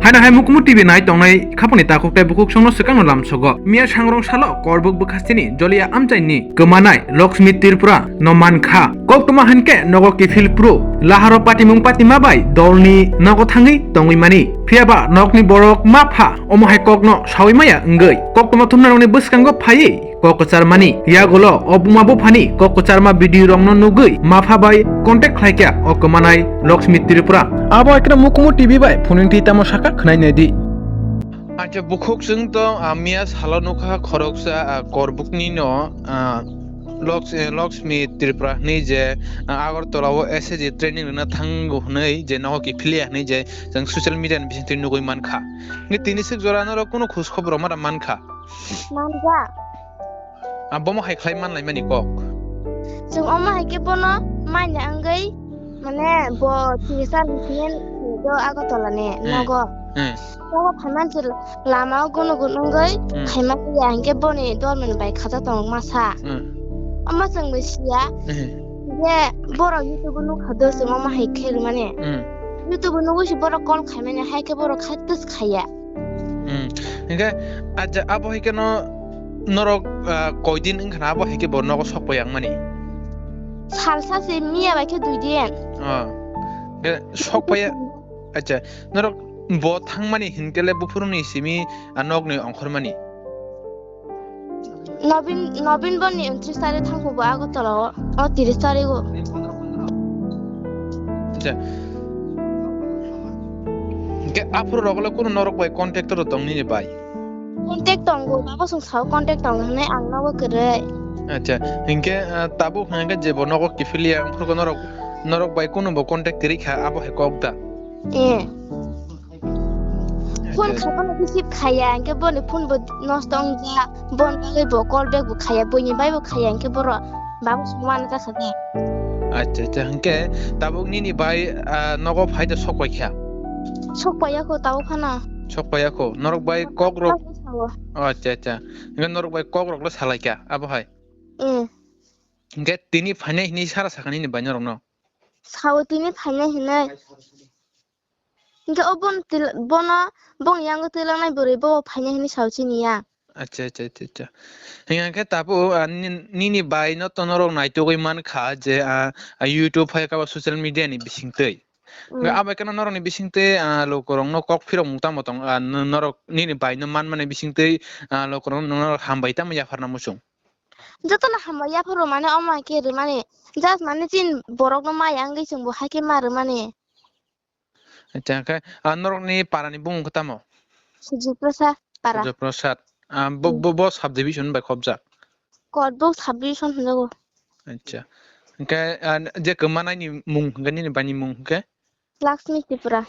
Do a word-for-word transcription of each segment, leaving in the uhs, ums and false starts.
Ano hai Mukumu T V nai tongnai khapangni takhuk tei bukhuk songno swkangno lamsogo. Miya sangrong salo Korbuk bwkhasteni Jolia amchaini kwmanai Lakshmi Tripura no mankha. Koktwma hinkhe nogo kiphil phuru laharo patimung patima bai dolni nogo thangwi tongwi mani. Phiyaba nokni borok ma pha omo hai kokno sawi maya wngwi koktwma thumnarokni bwskango phaiwi kok kwcharmani. Yagulo o buma buphani kok kwcharma video rokno nugwi mapha bai contact khlaikha o kwmanai Lakshmi Tripura. Abo ekra Mukumu T V bai phunuingtwi tamo sakha khwnai naidi. Acha bukhuk chwng to, ah, miya salo nukha khoroksa, ah, Korbukni no, ah, Loks-, eh, Lakshmi Tripura hwnwi je, ah, Agartala o S S G training rwna thango hwnwi je nogo kiphilya hwnwi je chwng social media ni bisingtwi nugwi mankha. Hwnkhe tini swk jora norok kunu khoj khobor rok mara mankha. Manja. Ah, bomo hai khlai manlai mani kok. Chwng omo hai khe bono manya wngwi, mane, bo tini sal ni simi do Agartala ni Hmm. nogo. Hmm. Nogo phaiman se lama o gunu gunu wngwi Hmm. phaima ya hinkhe boni dormani bai khaja tong masa. Hmm. Omo chwng bai siya. Hmm. Je borok YouTube o nukha do chwng omo hai khe rwmani. Hmm. YouTube o nugwi se borok call khaimani hai khe borok kha twis khaiya. Hmm. Hinkhe, acha, abo hai kheno norok, ah, koidin wngkhana abo hai khe bo nogo sok pai yang mani? Salsa se miya bai khe dui din. Ah. Hinkhe sok paiya, acha, norok bo thangmani hinkhe le buphuruni simi, ah, nokni ongkhormani? Nobin, Nobin boni untris tarik thangkhubo Agartala o, o tris tarik o. Acha. Hinkhe aphuru rok le kunu norok bai contact ro tong nini bai? Contact tongo, babo song sao contact tongo hwnwi ang nogo kwrwi. Acha, hinkhe, ah, tabuk hwnkhe je bo nogo kiphilya, wngphuru norok, norok bai kunu bo contact kwrwi kha, abo hai kok da? Eh. Phone Acha. Khaphano receive khaya, hinkhe boni phone bo nosto wngya, bon bagwi bo call back bo khaya, buini bai bo khaya, hinkhe boro babo song mano ta kha da. Acha, acha, hinkhe tabuk nini bai, ah, nogo phai da sok pai kha? Sok paiya kho tabuk phano. Sok paiya kho, norok bai kok rok. Sao. Oh, acha, acha. Hinkhe norok bai kok rok le salai kha, abo hai? Eh. Hinkhe tini phainai hinwi sara sakha nini bai norokno? Sao tini phainai hinwi. Hinkhe o bon til-, bono bong yango twlangnai bwrwi bo phainai hinwi sao chini ya. Acha, acha, acha, acha. Hinkhe tabuk, ah, ni-, nini bai no to norok naitugwi mankha je, ah, ah, YouTube hai khe abo social media ni bisingtwi. Hinkhe Mm. Abo ekeno norokni bisingtwi, ah, lukurokno kok phirokmung tamo tong, ah, n-, norok nini bai no manmani bisingtwi, ah, lukurokno norok hambai tamo yapharna muchung? Jotono hambai yapharo mane omo hai khe rwmani. Just mane chini borokno maya wngwi chwngbo hai khe ma rwmani. Acha, khe, ah, norokni parani bumung khe tamo? Sujoprasad para. Sujoprasad. Ah, bo, Hmm. bo, bo subdivision bai khobjak? Korbuk subdivision hwnjago. Acha. Hinkhe, ah, je kwmanaini mung hinkhe, nini baini mung hinkhe? Lakshmi Tripura.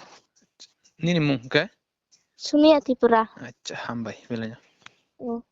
Nini mung hinkhe? Sumia Tripura. Acha, hambai, belai no. Hmm.